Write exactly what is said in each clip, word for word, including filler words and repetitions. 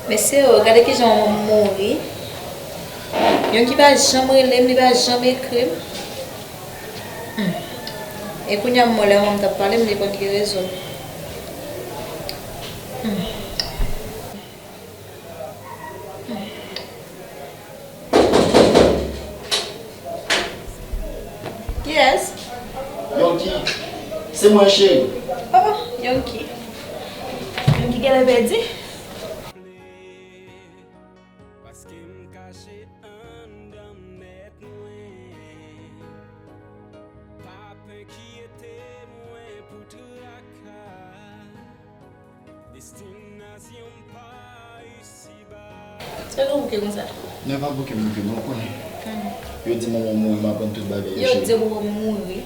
Mesye o, gade kijan manman m mouri. Yonki pa janm rele m, li pa janm ekri m. Hmm. E kounye a m wè lè manman m t ap pale m, li konn gen rezon. Hmm. Kiyès? Yonki, se mwen cheri. Oh, Yonki. Yonki genlè pèdi. Paske m kache anndan mèt mwen. Pa enkyete mwen pou traka. Destinasyon m pa isiba. Sa w bouke konsa? Non, e pa bouke m bouke, men ou konnen. Hmm. Yo di manman m mouri, m aprann tout bagay yo, cheri. Yo di manman m mouri?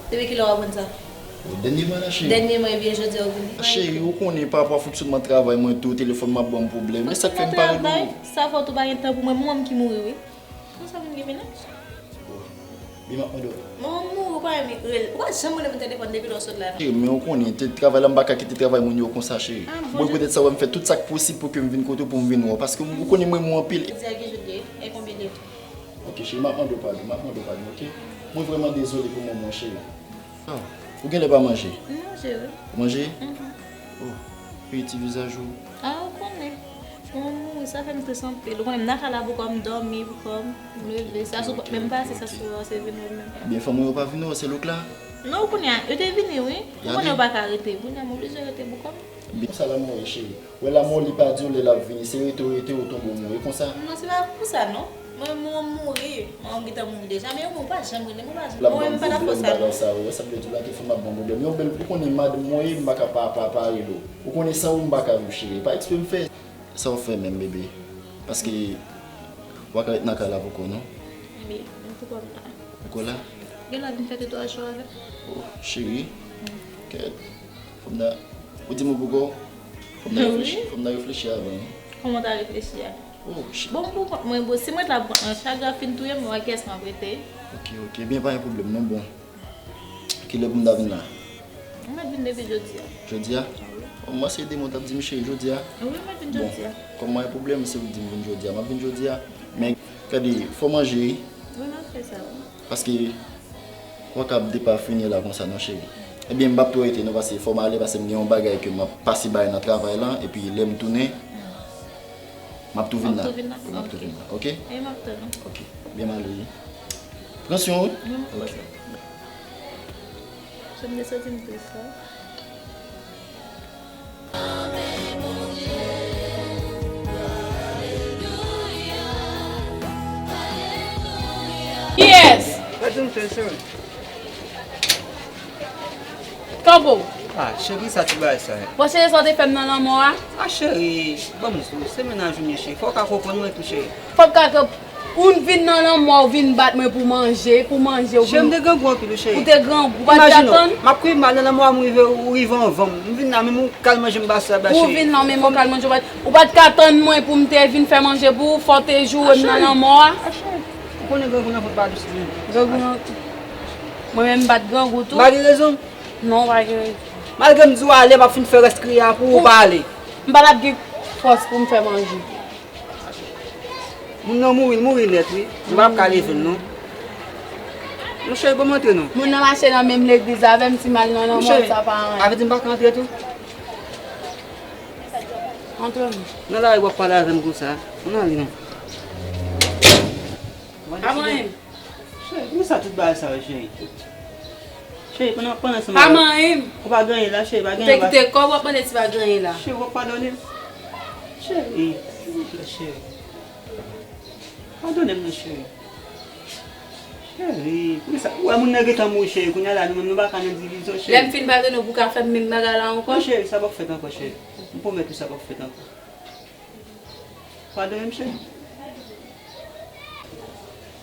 Depi kilè w aprann sa? O, dènyèman la, cheri. Dènyèman, ebyen, jodi a ou vini. Cheri, ou konnen pa rapò a fonksyonman travay mwen tou, telefòn m ap ban m pwoblèm. E sa k fè m pa rele w. Sa fè w tou pa gen tan pou mwen, manman m ki mouri, wi. Konsa moun gen mennaj? Bon, m ap mande w. Manman m mouri, ou pa renmen rele. Ou pa janm rele m nan telefòn depi lè w sot la, non. Cheri, men ou konnen, te travay la, m pa ka kite travay moun yo konsa, cheri. Ah, bon, bon, poutèt sa, w wè m fè tout sa k posib pou ke m vin kote w, pou m vin wè w. Paske ou konnen m renmen w anpil. Jodi a ki jou l ye? E konbyen lè? Ok, cheri, m ap mande w padon, m ap mande w padon, ok? Mwen vrèman dezole pou manman w, cheri. Ah, ou genlè pa manje? M manje, wi. Ou manje? Mhm. Oh, peyi ti vizaj ou. Ah, ou konnen. Manman m mouri, sa fè m tris anpil. Ou konnen, m nan kay la pou kò m, m dòmi pou kò m, m leve. Sa sou pòt menm pase, sa sou wè se vin wè m menm. Ebyen, fanmi yo pa vin wè w, se louk la? Non, ou konnen, yo te vini, wi. Ou konnen yo pa ka rete. Kounye a, m oblije rete pou kò m. Ebyen, konsa lanmò ye, cheri. Wè lanmò li pa di w lè l ap vini, se rete w rete ou tonbe w mouri konsa. Non, se pa pou sa non. Mwen, manman m mouri, manman m gentan mouri deja, men ou pa janm rele m, ou pa janm. Mwen menm m pa nan fòs sa non. Bagay sa, ou wè sa m vle di w la, telefòn m ap ban m pwoblèm. Yon bèl, ou konnen madanm mwen ye, m pa ka pa, pa, pa rele w. Ou konnen san ou m pa ka viv, cheri. Pa eksprè m fè. Sa w fè menm, bebe? Paske w pa ka ret nan kay la pou kò w non. Ebyen, m pou kò m la. Ou kò la? Gen lè vin fè de twa jou avè m. Oh, cheri. Kèt. Fò m nan, ou di m ou pou kò w? Fò m nan reflechi, fò m nan reflechi avan, wi. Kòman w ta reflechi a? Oh, ch- Bon, m pou kont mwen, bon, si mwen ta pran an chaj, l ap fin touye m, mwen wè kiyès m ap rete. Ok, ok, ebyen pa gen pwoblèm non, bon. Kilè pou m ta vin la? M mèt vin depi jodi a. Jodi a? Wi. Bon, mwen se de mwen t ap di m cheri jodi a. Wi, m mèt vin jodi a. Bon, kòm pa gen pwoblèm, si w di m vin jodi a, m ap vin jodi a. Men, gade, fò manje, wi. Wi, m ap fè sa, wi. Paske, w pa ka ap depafini la konsa non, cheri. Ebyen, m p ap twò rete non, paske fò m ale, paske m gen yon bagay ke m ap pase bay nan travay lan, epi lè m tounen, m ap tou vin la. W ap tou vin la? Wi, m ap tou vin la, ok? E m ap tann ou. Ok, byen m ale wi. Pran swen w wi. Wi, m ap pran swen. Ok. Jan m te santi m tris la. Kiyès? Gade yon fè sè. Kanpe w. Ah, cheri, sa ti bagay sa ye? Bon, cheri, sa w te fè m nan lanmò a? Ah, cheri, ban m di w, se mennaj ou m ye, cheri. Fò w ka konprann mwen tou, cheri. Fò w ka konp- Ou vin nan lanmò, ou vin bat mwen pou manje, pou manje, ou vin. Cheri, m te grangou anpil, wi, cheri. Ou te grangou, ou pa t ka tann? Imajine w, m ap kouye mal nan lanmò a, m rive, ou rive anvan m. M vin la, menm yon kal manje m pa sa ba, cheri. Ou vin la, menm yon kal manje, ou pa t, ou pa t ka tann mwen pou m te vin fè manje pou ou, fò w te joure m nan lanmò a. Ah, cheri. Ou konnen grangou nan vant pa dous li menm. Grangou nan, mwen menm m pa t grangou tou. M pa gen rezon? Non, ou pa gen rezon. Malgre m di w ale, m ap fin fè rès kriye a pou ou pa ale. M pa t ap gen fòs pou m fè manje. Moun nan mouri, l mouri nèt wi. Nou p ap ka leve l non. Non cheri, ban m antre non. Moun nan mache nan menm legliz avè m, si m al nan lanmò, sa pa anyen. Avè di m pa ka antre tou? Antre non. Nan lari w ap pale avè m konsa. Ann ale non. Pa manyen m. Cheri, poukisa tout bagay sa yo, cheri? Cheri, pandan, pandan se... Pa manyen m. Ou pa gen anyen la, cheri, pa gen anyen. Ou te kite kò w, w ap mande si pa gen anyen la. Cheri, w ap padone m? Cheri, silvouplè, cheri. Padone m non, cheri. Cheri, poukisa? Ou wè moun nan gentan mouri, cheri. Kounye a la, nou menm, nou pa ka nan divizyon, cheri. Lè m fin padone w, pou w ka fè m menm bagay la ankò? Non, cheri, sa p ap fèt ankò, cheri. M pwomèt ou sa p ap fèt ankò. Padone m, cheri.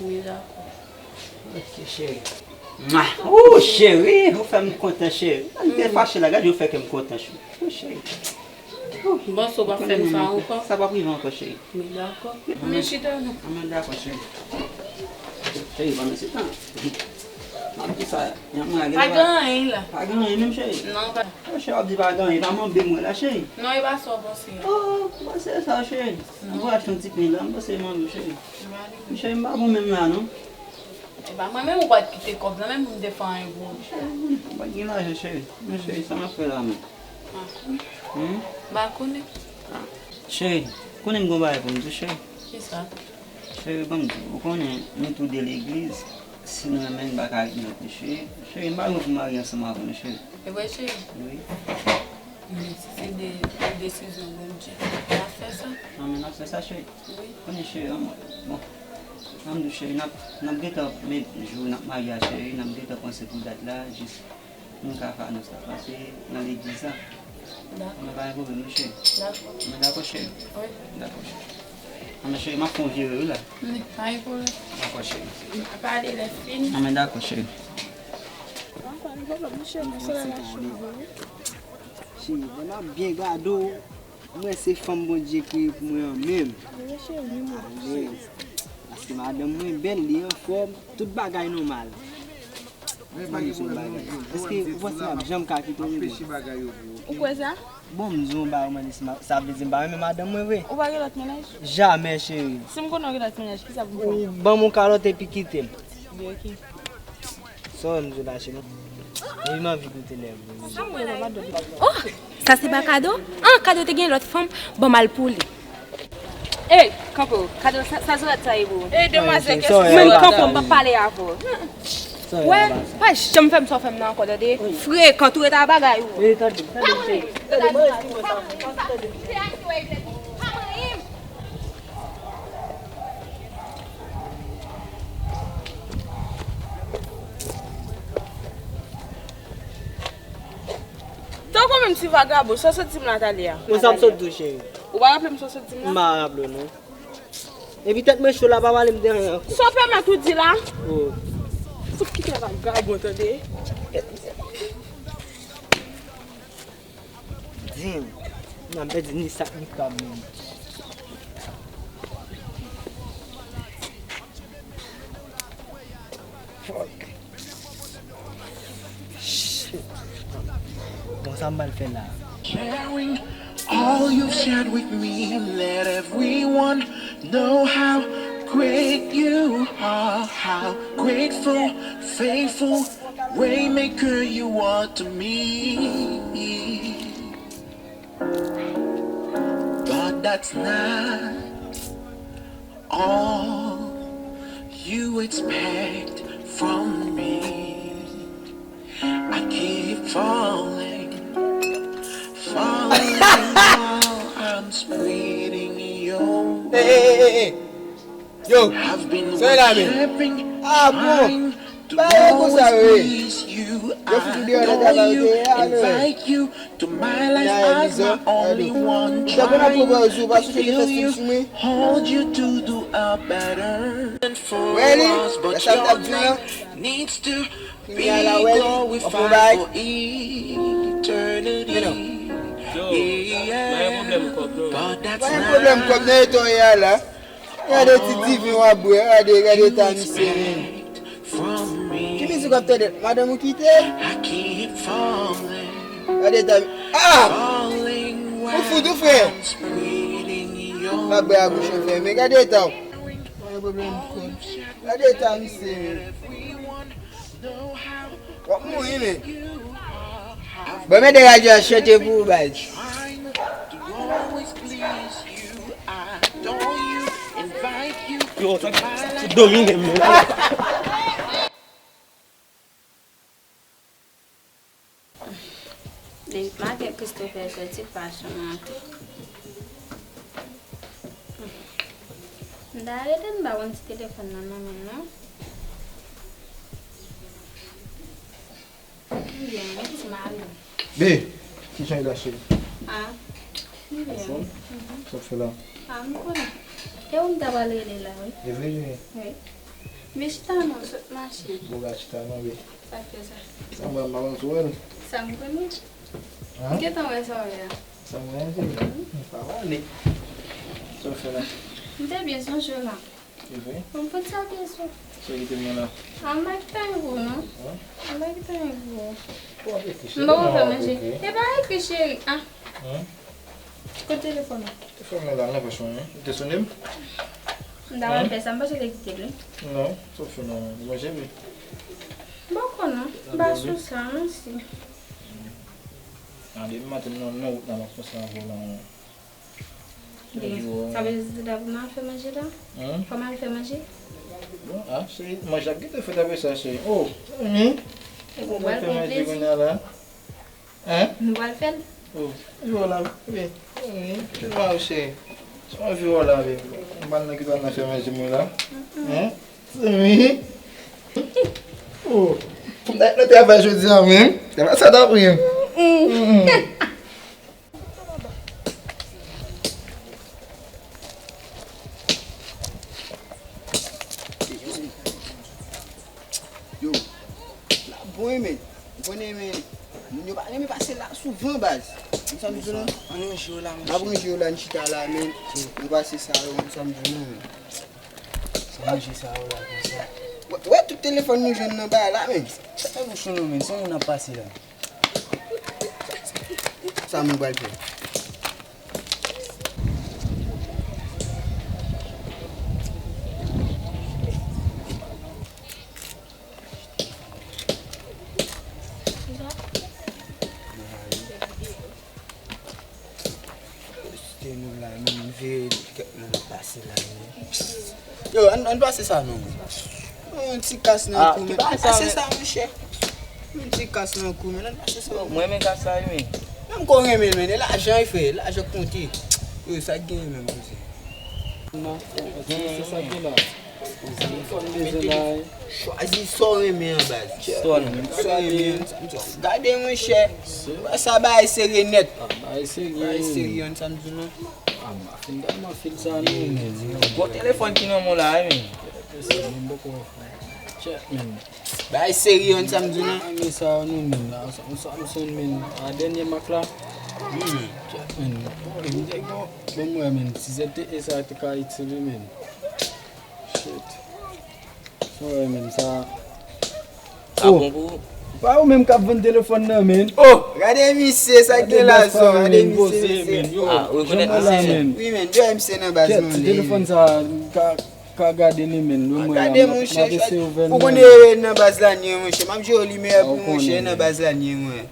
Wi, dakò. Ok, cheri. Mwa! Ou, cheri, ou fè m kontan, cheri. Mwen te fache la, gade jan w fè kè m kontan, cheri. Ou, cheri. Ou, bon, si w pa fè m sa ankò. Sa p ap rive ankò, cheri. Wi, dakò. Ann chita non. Ann dakò, cheri. Cheri, pandan se tan, m Kisa? Y ap mare la? Pa gen anyen la. Pa gen anyen menm, cheri? Non, pa. Oh, cheri, w ap di pa gen anyen, pa manbe mwen la, cheri. Non, e pa sa w panse a. Oh, ou panse sa, cheri? Non. Mwen achte yon ti pen la, m panse manbe w, cheri. Cheri, m pa bon menm la, non. E pa mwen menm ou pa t kite kòb la, menm pou m te fè anyen pou ou. Cheri, ou pa t gen lajan, cheri. Men cheri, sa m ap fè la menm? Ah. Hmm? M pa konnen. Ah. Cheri, konnen m gon bagay pou m di w, cheri. Kisa? Cheri, ban m di w, ou konnen nou tou de legliz, si nou renmen n pa ka ret nan legliz, cheri. Cheri, m pa gen pou m marye ansanm avè w, non, cheri. E vre, cheri? Wi. Men si se de, de desizyon Bondye, n ap fè sa. Non, men n ap fè sa, cheri. Wi. Konnen cheri an mwen. Bon, nan m di w cheri, n ap, n ap gentan met jou n ap marye a cheri, n ap gentan panse pou dat la, jis pou n ka fè anons la pase nan legliz la. Dakò. Anben pa gen pwoblèm non cheri. Dakò. Anben dakò cheri. Wi. Dakò cheri. Anben cheri, m ap fè yon vire wi la. Wi, pa gen pwoblèm. Dakò cheri. N a pale lè fini. Anben dakò cheri. Pa gen pwoblèm non cheri, men se lè n ap cheve wi. Cheri, lè m ap byen gade w. Mwen se fanm Bondye kreye pou mwen an menm. Wi, cheri, mwen. Alèz. Paske madanm mwen bèl, li anfòm, tout bagay nòmal. Ban m di w yon bagay. Èske ou panse m ap janm ka kite w rete? Ou kwè sa? Bon, m di w yon bagay, ou mande si m ap, sa vle di m pa renmen madanm mwen vre? Ou pa gen lòt mennaj? Jamè, cheri. Si m konnen w gen lòt mennaj, kisa pou m fè? Ou ban m yon kalòt epi kite m. Bon, ok. Sa w wè m di w la, cheri? Epi m anvi goute lè vre. Oh, sa se pa Kado? An, Kado te gen lòt fanm, ban m al pou li. Ey, kanpe w. Kado, sa, sa zòrèt sa ye pou ou? Ey, demwazèl, kèske... Mwen kanpe w, m p ap pale avè w. Wè, pa janm fè m sa w fè m nan ankò, tande? Frekan, tou rete a bagay ou. Ey, tande, tande, cheri. Tande, tande, tande. Tankou menm ti vagabon, sa w sot di m la talè a? Mwen sa m sot di w, cheri. Ou pa raple m sa w sot di m la? M pa raple w, non. Epi tèt mwen cho la, pa pale m de anyen ankò. Sa w pèmèt ou di la? Oh. Fout kite vagabon, tande? Damn. Nan m pèdi ni sak ni krab menm. Fuck. Shit. Bon, sa m pral fè la? Sharing all you've shared with me. Let everyone know how great you are, how grateful, faithful, Waymaker you are to me. But that's not all you expect from me. I keep falling, falling while I'm spreading your wings. Hey, hey, hey, hey. Yo, sa e la menm? Ah bon? Bagay konsa yo ye. Yo fout ou deyò nan travay ou te ye a, non? Nan Elizon, gade. Ou ta konn ap pran pòz ou, pa sou fè fè sou mwen. Wè li, wè sa l t ap di w lan? Kounye a la, wè li, w ap pran bagay. Men non. Yo, pa gen pwoblèm kòb non. Pa gen pwoblèm kòb nan eta w ye a la. Gade ti diven w ap bwè, gade, gade eta misye menm. Ki mizik w ap tande? Madanm ou kite? Gade eta, ah! Ou fout ou frè? W ap bwè a bouch ou fèmen, gade eta w. Gade eta misye menm. W ap mouri, men. Bon, men degaje a chante pou ou, baz. Yo, sa, sa domine m, men. Depi maten Christopher soti pa sonn ankò. M ta rete m pa konn si telefòn nan nan men l non. M byen, mèsi mari m. Be, kijan w ye la cheri? Ah, m byen. Anfòm? Mhm. Sa w fè la? Ah, m konnen. E ou m ta pral rele la wi. E vre, Jimmy? Wi. Men chita non, sot mache. Bon, gad chita non, be. Sa k fè sa? Sa m pral madanm sou wè l. Sa m konnen. Hein? M gentan wè sa w wè a. Sa m wè a, se? Mhm. Pa pale. Sa w fè la? M te byen sonje w la. E vre? Bon, m fout sa byen sou. Sa ki te mwen la? Ah, m pa ki tan pou non. Hein? M pa ki tan pou. Ou ap ekri, cheri. M pa konn fè manje. E pa ekri, cheri. Ah. Hein? Kote telefòn nan? Telefòn mwen la nan pòch mwen, wi. Ou te sone m? M ta pral fè sa, m panse w te kite l, wi. Non, sa w fè non, ou manje, wi. M pa konn non. M pa sou sa, mèsi. A, depi maten, nan, nan wout la, m ap panse avè w la. Sa vle di, sa vle di, Dada, pou m al fè manje la? Hein? Fò m al fè manje? Bon, ah, cheri, manje ap gentan fèt apre sa, cheri. Oh, zanmi. E pou w al fè manje kounye a la? Hein? Nou pral fè l. Oh, viv la, bebe. Wi, viv la, cheri. Sa w viv la, bebe. M pral nan kichen nan fè manje mwen la. Hein? Wi. Oh, pou m ta nan travay jodi a menm. Se pa sa t ap ri. Yo, la bon, men. Ou konnen, men, moun yo pa renmen pase la souvan, baz. Ou sa m di nou? Ann ranje yo la, monchè. N ap ranje yo la, n chita la, men. Nou pase sa yo, ou sa m di nou, men. Sa manje sa yo la, konsa. Wè, wè tout telefòn nou jwenn nan bay la, men. Sa fè bouch ou non, men. Se yon moun ap pase la. Sa moun pral fè? Poste nou la, men, m veye kèk moun ap pase la, men. Yo, ann, ann pase sa non, men. Yon ti kas nan kou, men. Ann pase sa, monchè. Yon ti kas nan kou, men. Ann pase sa. Mwen renmen kas sa, wi, men. Menm ko renmen, men. E lajan, wi, frè. Lajan k konte. Yo, sa k genyen menm, koze. Non, se sa ki la. Chwazi sa w renmen an, baz. Sa w renmen an. Gade, monchè. Sa bagay serye nèt. Bagay serye, yon sa m di nou. Ah, m pa fin tèlman fil sa, non, men. Gwo telefòn ki nan men w la, wi, men. Check, men. Bagay serye, yon sa m di nou. Ah, men sa, non, men. Samsung, men. A dènye mak la. Check, men. Bon, m te bon. Bon, mwen, men. Si se te e sa te ka itil, men. Shit. Sa w wè, men, sa. Sa bon pou ou? Pa ou menm k ap vann telefòn nan, men. Oh! Gade misye, sa gen la, zò. Gade misye, mesye. Ah, ou rekonèt misye, men. Wi, men, jwe misye nan baz nou, ti telefòn sa, ka, ka gade li, men. Gade, monchè, ou konnen nan baz la, ni, monchè. M ap jwe limyè pou monchè, nan baz la, ni, mwen.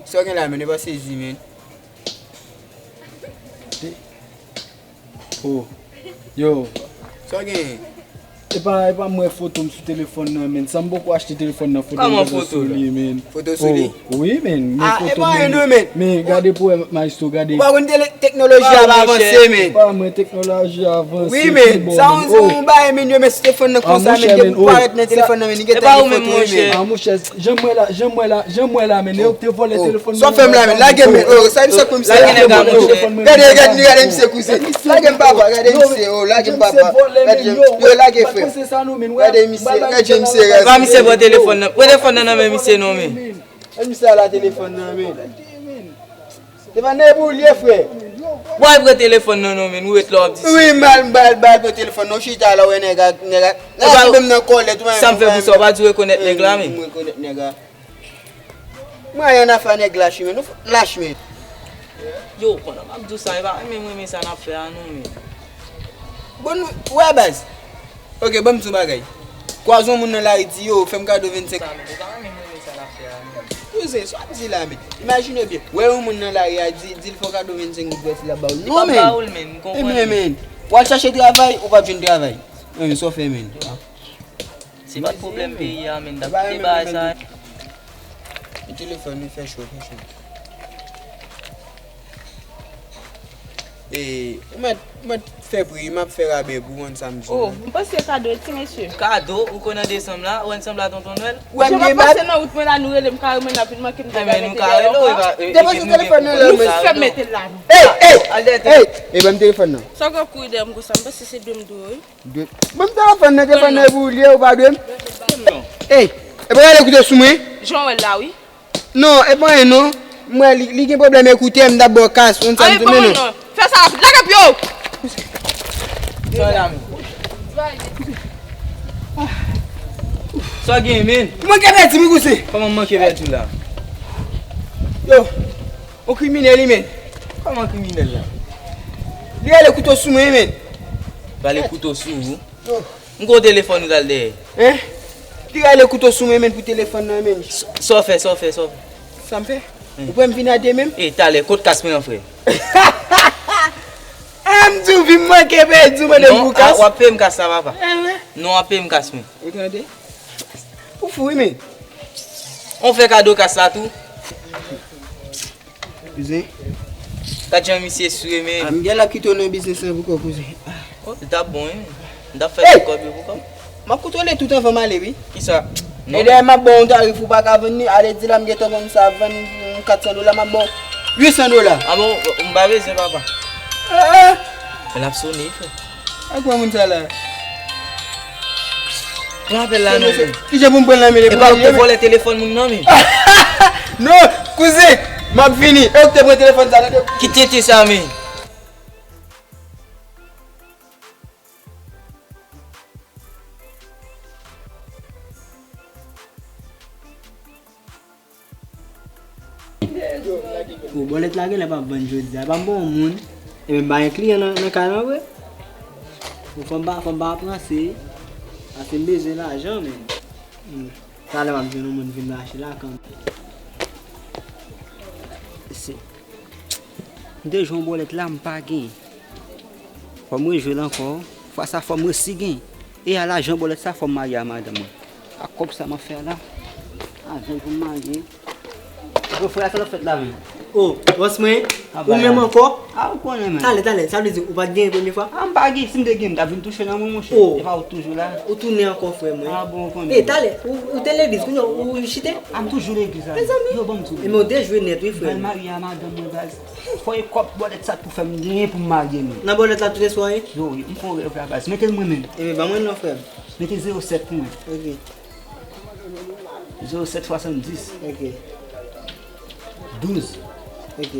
Sa w gen la, men, e pa sezi, men. Oh. Yo. Sa w gen? E pa, e pa mwen foto m sou telefòn nan, men. Sa m poko achte telefòn nan, foto m gentan sou li, men. Foto sou li? Oh, wi, men. Ah, e pa anyen non, men. Men, gade pou wè, Maestro, gade. Ou pa konn tele-, teknoloji a pa avanse, men. Pa mwen, teknoloji a avanse. Wi, men. Sa yon, se yon bagay, men, yo, men, si telefòn nan konsa, men, depi ou parèt nan telefòn nan, men, li gentan gen foto, men. Ah, monchè, jan m wè la, jan m wè la, jan m wè la, men, yo te vòlè telefòn mwen. Sa w fè m la, men, lage m, men. Oh, sa misye kou misye. Lage nèg la, monchè. Gade, gade, gade misye kouse. Lage m, papa, gade misye, oh, lage m, papa. Gade jan, yo, lage, frè. Gade misye, gade jan misye rèv. Pa misye pran telefòn nan. Pran telefòn nan nan men misye non, men. E misye a la telefòn nan, men. Telefòn nan e pou ou l ye, frè. Bòy, pran telefòn nan non, men. Ou ret la w ap di. Wi, m bal, m bal, bal pran telefòn nan. Ou chita la, ou wè nèg a, nèg a. Nèg a menm nan kòlèt, ou wè. Sa m fè pou sa, ou pa di w rekonèt nèg la, men. M rekonèt nèg la. Mwen, ann afè nèg lach, men. Nou fout lach, men. Yo, pandan m ap di w sa, e pa renmen, renmen sa n ap fè a, non, men. Bon, nou, wè, baz. Ok, ban m di w bagay. Kwaze yon moun nan lari, di, yo, fè m kado vennsenk. Sa, men, ou pa renmen, renmen sa n ap fè a, non. Kouzen, sa w ap di la, men. Imajine w byen. Wè yon moun nan lari a, di, di l fè w kado vennsenk goud, wè si l ap ba w l. Non, men. Li p ap ba w l, men, m konprann. Ebyen, men. W al chache travay, ou p ap jwenn travay. Non, men, sa w fè, men. Se pa t pwoblèm peyi a, men, n t ap kite bagay sa. Telefòn, wi, fè cho, fè cho. E, ou mèt, ou mèt fè pri, m ap fè rabè pou w, ann sa m di w. Oh, m panse kado, ti mesye. Kado, ou konn an desanm la, ou ann sanble a Tonton Nwèl? Ou wè m gen bab? Jan m ap pase nan wout mwen la, nou rele m kare mwen, n ap vin manke m. Ebyen, nou ka rele w, e pa, e, depoze telefòn nan, la, men. Fè m mete l la, non. Ey, ey, ey, e ban m telefòn nan. Sa w ap kouri dèyè m konsa, m panse se dwe m dwe, wi. Dwe. Ban m telefòn nan, telefòn nan e pou ou l ye, ou pa dwe m. Ey, e pa gade ekoutè sou mwen. Jan w wè l la, wi. Non, e pa anyen non. M wè li, li gen pwoblèm ekoutè, m t ap ba w kas, ou konn sa m di w, men non. Fè sa rapid, lage pye w! Sa la, men. Sa gen, men? Manke pèdi m, kouzen. Kòman manke pèdi w la? Yo, yon kriminèl, wi, men. Kòman kriminèl la? Li rale kouto sou mwen, men. Rale kouto sou ou? Yo. M gon telefòn ou t al dèyè. Hein? Li rale kouto sou mwen, men, pou telefòn nan, men. Sa w fè, sa w fè, sa w fè? Sa m fè? Hmm. Ou kwè m vin a de menm? E, talè, kot kas mwen an, frè? Ah, m di w vin manke pèdi w mande m pou kas. Non, w ap peye m kas la, papa. Eh, wi. Non, w ap peye m kas mwen. Ou tande? Ou fou, wi, men. On fè kado kas la tou. Kouzen. Gad jan misye sou, men. Ah, m gen la kite w nan biznis lan pou kò, kouzen. Ah. Oh, li t ap bon, wi. M t ap fè tout kòb yo pou kòb. M ap kontwole tout anvan m ale, wi. Kisa? E dèyè m ap ba w yon tarif ou pa ka vann li, ale di la m gentan konn sa vann yon kat san dola, m ap ba w uit san dola. Ah bon, m pa bezwen, papa. Ah, ah. Men l ap sone, frè. Ak wè moun sa la. Pran apèl la, non, men. Ki jan pou m pran l nan men li? Epa ou te vòlè telefòn moun nan, men. Non, kouzen, m ap vini. E ou te pran telefòn sa, tande? Ki tenten sa, men. Bon, bòlèt la genlè p ap vann jodi a. E pa m bon moun. Ebyen, m pa gen kliyan nan, nan kay lan vre. Bon, fò m pa, fò m pa ap ranse. Paske m bezwen lajan, men. Hmm. Talè m ap jwenn yon moun vin achte la kanmenm. Se, m te jwenn yon bòlèt la, m pa gen. Fò m rejwe l ankò. Fwa sa, fò m resi gen. E a lajan bòlèt sa, fò m marye a madanm mwen. Ak kòb sa m ap fè a la. Avè l pou m marye. Bon, frè a, sa l ap fèt la menm? O, bòs mwen, ou menm ankò? A, ou konnen, men. Talè, talè, sa vle di ou pa t genyen premye fwa? A, m pa gen, si m te gen, m t ap vin touche nan mwen, monchè. O. E pa ou toujou la? Ou tounen ankò, frè mwen. A, bon, ou konnen. E, talè, ou, ou te legliz, kounye a ou chite? A, m toujou legliz la. Mezanmi. Yo, ban m di w. E men ou dejwe nèt, wi, frè mwen. Pral marye a madanm mwen, baz. Fò e kòb bòlèt sa pou fè m genyen pou m marye, men. Nan bòlèt la tout eswa, wi? Yo, yo, m fè yon rèv la, baz. Mete l mwen menm. E men, ban mwen non, frè m. Mete zewo sèt pou mwen. Ok. Zewo sèt swasanndis. Ok. Douz. Ok.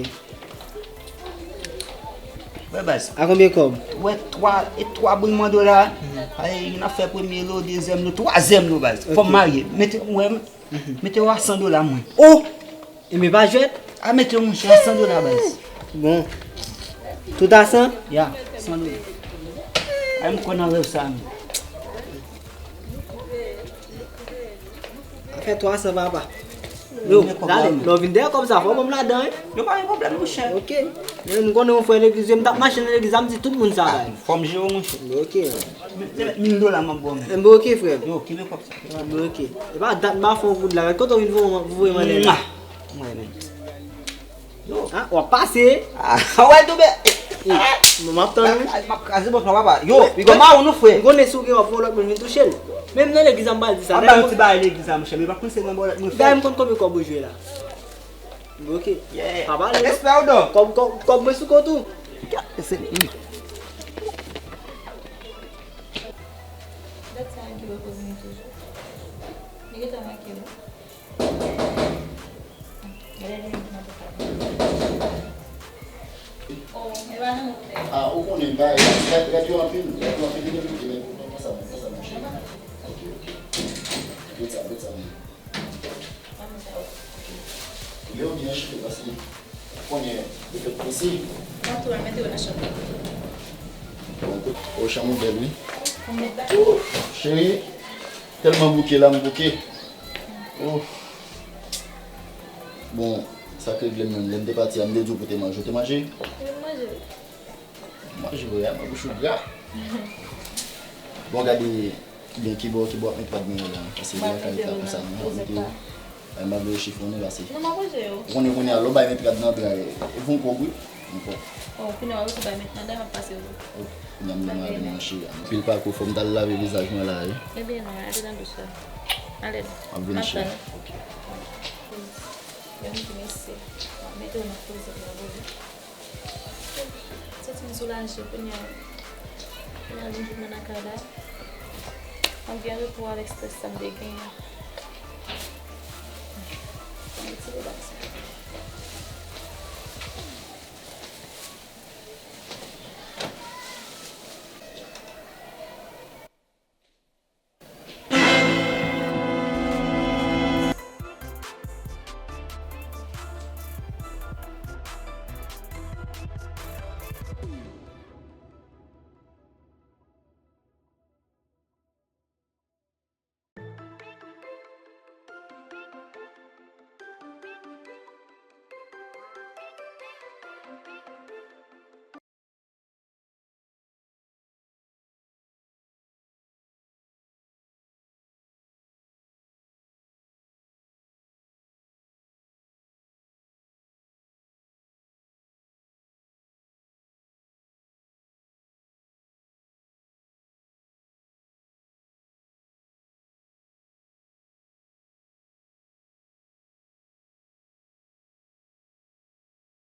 Wè, baz. A konbyen kòb? Wè, twa, e twa boul mwen do la. Mhm. Ay, n ap fè premye lo, dezyèm lo, twazyèm lo, baz. Ok. Fò m marye. Mete, wè, mhm, mete yo a san dola mwen. O! E men pa jwèt? A, mete yo, monchè, a san dola, baz. Bon. Tout a san? Ya, san dola. Ay, m kwè nan rèv sa, men. Sa fè twa san, papa. Yo, talè, lè w vin dèyè kòb sa, fò w ban m ladan, wi. Yo, pa gen pwoblèm, monchè. Ok. Men m konnen yon frè legliz, m t ap mache nan legliz la, m di tout moun sa bay. Fò m jere w, monchè. Ok. Mete mil dola m ap ba w, men. Enben, ok, frè m. Yo, kenbe kòb sa. Enben, ok. E pa dat m pa fè yon goud la, men kote w vin voye m anlè la? Mwa. Mwa, men. Yo. A, w ap pase. A, w al tonbe. E, bon, m ap tann wi. M ap kraze bòs mwen, papa. Yo, piga maron nou, frè. M konnen si w gen w ap fè yon lòt moun vin touche l. Menm nan legliz la, m pral di sa. Ap bay yon ti bagay legliz la, monchè, men pa panse nan bòlèt mwen, frè. Gade m konn konbyen kòb ou jwe la. Ok. Yeah. Pa pale non. Respè ou non. Kòb, kòb, kòb mwen sou kont ou. Gade se li. Dat sa ki repoze toujou. Li gentan manke wi. Ah, ou konnen, bay, rad, rad yo anpil, rad yo anpil, li gen pou, men, men sa, men sa, monchè. Ok, ok. Met sa, met sa, men. Ok. Lè yo byen chite, paske ou konnen, yo fèk prese. Patwon, mete yo nan chanm nan. Bon, kout, o, chanm ou bèl, wi. Ou cheri, tèlman bouke la, m bouke. Ouf. Bon, sa k regle m menm, lè m te pati a, m te di w pou te manje, ou te manje? Wi, m manje. M manje vre a, men bouch ou gra. Bon, gade, kibò, kibò, kibò w ap met rad mwen yo la, paske m pa ka rete la konsa non, m ap mete yo. Ay, m ap voye chifon non, paske. Non, m ap voye yo. Ou konnen kounye a, lè w bay met rad nan dra, e, e fon kòb wi, fon kòb. Oh, kounye a, w ap bay met nan dra, m ap pase yo. Oh, kounye a, m mande madanm nan cheri. Anpil pako, fò m t al lave vizaj mwen la, wi. Ebyen non, ale nan douch la. Ale. M ap vini cheri. Ok. Yo m di mesye, m ap mete w nan koze pou mwen. Santi m soulaje kounye a. Kounye a vin vin nan kay la. Mwen byen repo avèk estrès sa m te genyen. Mwen ti rilaks.